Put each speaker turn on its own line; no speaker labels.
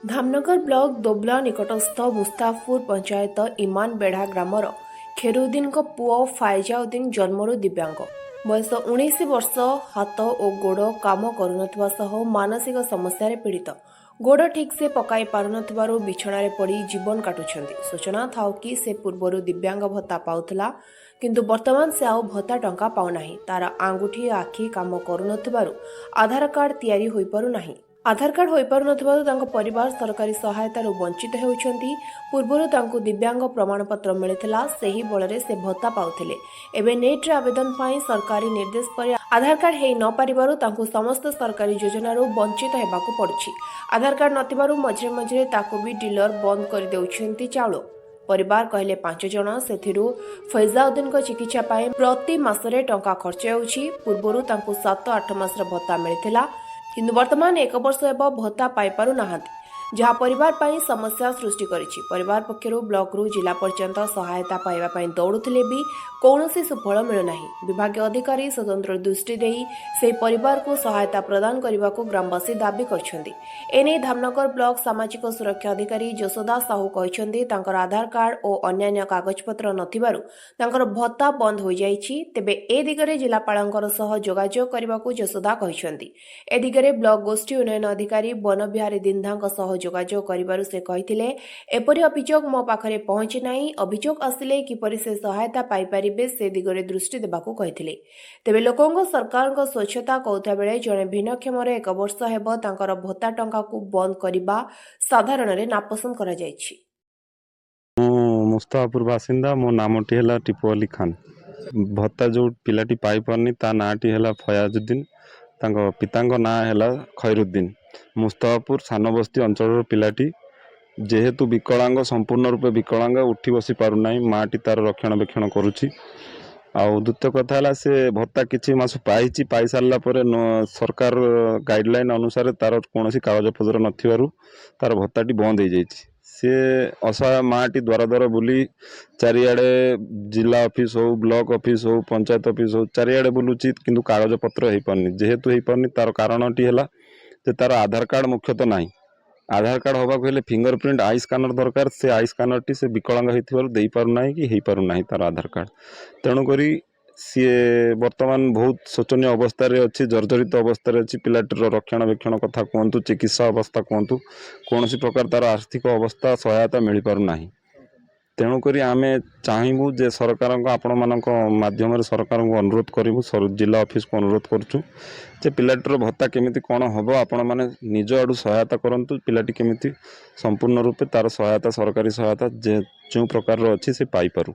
Dhamnagar block ଦୋବଲା ନିକଟସ୍ଥ ମୁସ୍ତାଫପୁର ପଞ୍ଚାୟତ ଇମାନବେଢ଼ା ଗ୍ରାମର ଖେରୁଦ୍ଦିନଙ୍କ ପୁଅ ଫାଇଜାଉଦ୍ଦିନ ଜନ୍ମରୁ ଦିବ୍ୟାଙ୍ଗ। ବୟସ 19 ବର୍ଷ। ହାତ ଓ ଗୋଡ଼ କାମ କରୁନଥିବା ସହ ମାନସିକ ସମସ୍ୟାରେ ପୀଡ଼ିତ। ଗୋଡ଼ ଠିକ୍ସେ ପକାଇ ପାରୁନଥିବାରୁ ବିଛଣାରେ ପଡ଼ି ଜୀବନ କାଟୁଛନ୍ତି। ସୂଚନା ଥାଉ କି, ସେ ପୂର୍ବରୁ ଦିବ୍ୟାଙ୍ଗ ଭତ୍ତା ପାଉଥିଲା, କିନ୍ତୁ ବର୍ତ୍ତମାନ ସେ ଆଉ ଭତ୍ତା ଟଙ୍କା ପାଉନାହିଁ। ତାର ଆଙ୍ଗୁଠି, ଆଖି କାମ କରୁନଥିବାରୁ ଆଧାର କାର୍ଡ ତିଆରି ହୋଇପାରୁନାହିଁ। ଆଧାର କାର୍ଡ ହୋଇପାରୁନଥିବାରୁ ତାଙ୍କ ପରିବାର ସରକାରୀ ସହାୟତାରୁ ବଞ୍ଚିତ ହେଉଛନ୍ତି। ପୂର୍ବରୁ ତାଙ୍କୁ ଦିବ୍ୟାଙ୍ଗ ପ୍ରମାଣପତ୍ର ମିଳିଥିଲା। ସେହି ବଳରେ ସେ ଭତ୍ତା ପାଉଥିଲେ। ଏବେ ନେଟ୍ରେ ଆବେଦନ ପାଇଁ ସରକାରୀ ନିର୍ଦ୍ଦେଶ ପରେ ଆଧାର କାର୍ଡ ହେଇ ନ ପାରିବାରୁ ତାଙ୍କୁ ସମସ୍ତ ସରକାରୀ ଯୋଜନାରୁ ବଞ୍ଚିତ ହେବାକୁ ପଡୁଛି। ଆଧାର କାର୍ଡ ନଥିବାରୁ ମଝିରେ ମଝିରେ ତାକୁ ବି ଡିଲର ବନ୍ଦ କରିଦେଉଛନ୍ତି ଚାଉଳ। ପରିବାର କହିଲେ ପାଞ୍ଚ ଜଣ। ସେଥିରୁ ଫୈଜାଉଦ୍ଦିନଙ୍କ ଚିକିତ୍ସା ପାଇଁ ପ୍ରତି ମାସରେ ଟଙ୍କା ଖର୍ଚ୍ଚ ହେଉଛି। ପୂର୍ବରୁ ତାଙ୍କୁ 7-8 ମାସର ଭତ୍ତା ମିଳିଥିଲା, କିନ୍ତୁ ବର୍ତ୍ତମାନ ଏକ ବର୍ଷ ହେବ ଭତ୍ତା ପାଇପାରୁ ନାହାନ୍ତି, ଯାହା ପରିବାର ପାଇଁ ସମସ୍ୟା ସୃଷ୍ଟି କରିଛି। ପରିବାର ପକ୍ଷରୁ ବ୍ଲକରୁ ଜିଲ୍ଲା ପର୍ଯ୍ୟନ୍ତ ସହାୟତା ପାଇବା ପାଇଁ ଦୌଡୁଥିଲେ ବି କୌଣସି ସୁଫଳ ମିଳୁନାହିଁ। ବିଭାଗୀୟ ଅଧିକାରୀ ସ୍ୱତନ୍ତ୍ର ଦୃଷ୍ଟି ଦେଇ ସେହି ପରିବାରକୁ ସହାୟତା ପ୍ରଦାନ କରିବାକୁ ଗ୍ରାମବାସୀ ଦାବି କରିଛନ୍ତି। ଏନେଇ ଧାମନଗର ବ୍ଲକ ସାମାଜିକ ସୁରକ୍ଷା ଅଧିକାରୀ ଯଶୋଦା ସାହୁ କହିଛନ୍ତି, ତାଙ୍କର ଆଧାର କାର୍ଡ ଓ ଅନ୍ୟାନ୍ୟ କାଗଜପତ୍ର ନଥିବାରୁ ତାଙ୍କର ଭତ୍ତା ବନ୍ଦ ହୋଇଯାଇଛି। ତେବେ ଏ ଦିଗରେ ଜିଲ୍ଲାପାଳଙ୍କର ସହ ଯୋଗାଯୋଗ କରିବାକୁ ଯଶୋଦା କହିଛନ୍ତି। ଏ ଦିଗରେ ବ୍ଲକ ଗୋଷ୍ଠୀ ଉନ୍ନୟନ ଅଧିକାରୀ ବନବିହାରୀ ଦିନ୍ଧାଙ୍କ ସହ ଯୋଗାଯୋଗ କରିବାରୁ ସେ କହିଥିଲେ, ଏପରି ଅଭିଯୋଗ ମୋ ପାଖରେ ପହଞ୍ଚି ନାହିଁ। ଅଭିଯୋଗ ଆସିଲେ କିପରି ସେ ସହାୟତା ପାଇପାରିବେ, ସେ ଦିଗରେ ଦୃଷ୍ଟି ଦେବାକୁ କହିଥିଲେ। ତେବେ ଲୋକଙ୍କ ସରକାରଙ୍କ ସ୍ୱଚ୍ଛତା କହୁଥିବା ବେଳେ ଜଣେ ଭିନ୍ନକ୍ଷମର ଏକ ବର୍ଷ ହେବ ତାଙ୍କର ଭତ୍ତା ଟଙ୍କାକୁ ବନ୍ଦ କରିବା ସାଧାରଣରେ ନାପସନ୍ଦ କରାଯାଇଛି।
ମୁଁ ମୁସ୍ତାଫାପୁର ବାସିନ୍ଦା। ମୋ ନାମଟି ହେଲା ଟିପୁ ଅଲି ଖାନ। ଭତ୍ତା ଯେଉଁ ପିଲାଟି ପାଇପାରୁନି, ତା ନାଁଟି ହେଲା ଫୟାଜୁଦ୍ଦିନ, ତାଙ୍କ ପିତାଙ୍କ ନାଁ ହେଲା ଖୈରୁଦ୍ଦିନ। ମୁସ୍ତାଫାପୁର ସାନବସ୍ତି ଅଞ୍ଚଳର ପିଲାଟି ଯେହେତୁ ବିକଳାଙ୍ଗ, ସମ୍ପୂର୍ଣ୍ଣ ରୂପେ ବିକଳାଙ୍ଗ, ଉଠି ବସି ପାରୁନାହିଁ, ମାଆଟି ତାର ରକ୍ଷଣାବେକ୍ଷଣ କରୁଛି। ଆଉ ଦ୍ୱିତୀୟ କଥା ହେଲା, ସେ ଭତ୍ତା କିଛି ମାସ ପାଇଛି। ପାଇସାରିଲା ପରେ ସରକାର ଗାଇଡ଼ଲାଇନ୍ ଅନୁସାରେ ତାର କୌଣସି କାଗଜପତ୍ର ନଥିବାରୁ ତାର ଭତ୍ତାଟି ବନ୍ଦ ହେଇଯାଇଛି। ସିଏ ଅସହାୟ ମାଆଟି ଦ୍ୱାର ଦ୍ୱାର ବୁଲି ଚାରିଆଡ଼େ, ଜିଲ୍ଲା ଅଫିସ୍ ହଉ, ବ୍ଲକ ଅଫିସ୍ ହଉ, ପଞ୍ଚାୟତ ଅଫିସ୍ ହଉ, ଚାରିଆଡ଼େ ବୁଲୁଛି, କିନ୍ତୁ କାଗଜପତ୍ର ହେଇପାରୁନି। ଯେହେତୁ ହେଇପାରୁନି, ତାର କାରଣଟି ହେଲା ଯେ ତାର ଆଧାର କାର୍ଡ଼ ମୁଖ୍ୟତଃ ନାହିଁ। ଆଧାର କାର୍ଡ଼ ହେବାକୁ ହେଲେ ଫିଙ୍ଗର ପ୍ରିଣ୍ଟ, I scanner ଦରକାର। ସେ I ସ୍କାନରଟି ସେ ବିକଳାଙ୍ଗ ହେଇଥିବାରୁ ଦେଇପାରୁନାହିଁ କି ହେଇପାରୁନାହିଁ ତାର ଆଧାର କାର୍ଡ଼। ତେଣୁକରି ସିଏ ବର୍ତ୍ତମାନ ବହୁତ ଶୋଚନୀୟ ଅବସ୍ଥାରେ ଅଛି, ଜର୍ଜରିତ ଅବସ୍ଥାରେ ଅଛି। ପିଲାଟିର ରକ୍ଷଣାବେକ୍ଷଣ କଥା କୁହନ୍ତୁ, ଚିକିତ୍ସା ଅବସ୍ଥା କୁହନ୍ତୁ, କୌଣସି ପ୍ରକାର ତାର ଆର୍ଥିକ ଅବସ୍ଥା ସହାୟତା ମିଳିପାରୁନାହିଁ। ତେଣୁକରି ଆମେ ଚାହିଁବୁ ଯେ ସରକାରଙ୍କ, ଆପଣମାନଙ୍କ ମାଧ୍ୟମରେ ସରକାରଙ୍କୁ ଅନୁରୋଧ କରିବୁ, ଜିଲ୍ଲା ଅଫିସକୁ ଅନୁରୋଧ କରୁଛୁ ଯେ ପିଲାଟିର ଭତ୍ତା କେମିତି କ'ଣ ହେବ, ଆପଣମାନେ ନିଜ ଆଡ଼ୁ ସହାୟତା କରନ୍ତୁ। ପିଲାଟି କେମିତି ସମ୍ପୂର୍ଣ୍ଣ ରୂପେ ତାର ସହାୟତା, ସରକାରୀ ସହାୟତା ଯେ ଯେଉଁ ପ୍ରକାରର ଅଛି, ସେ ପାଇପାରୁ।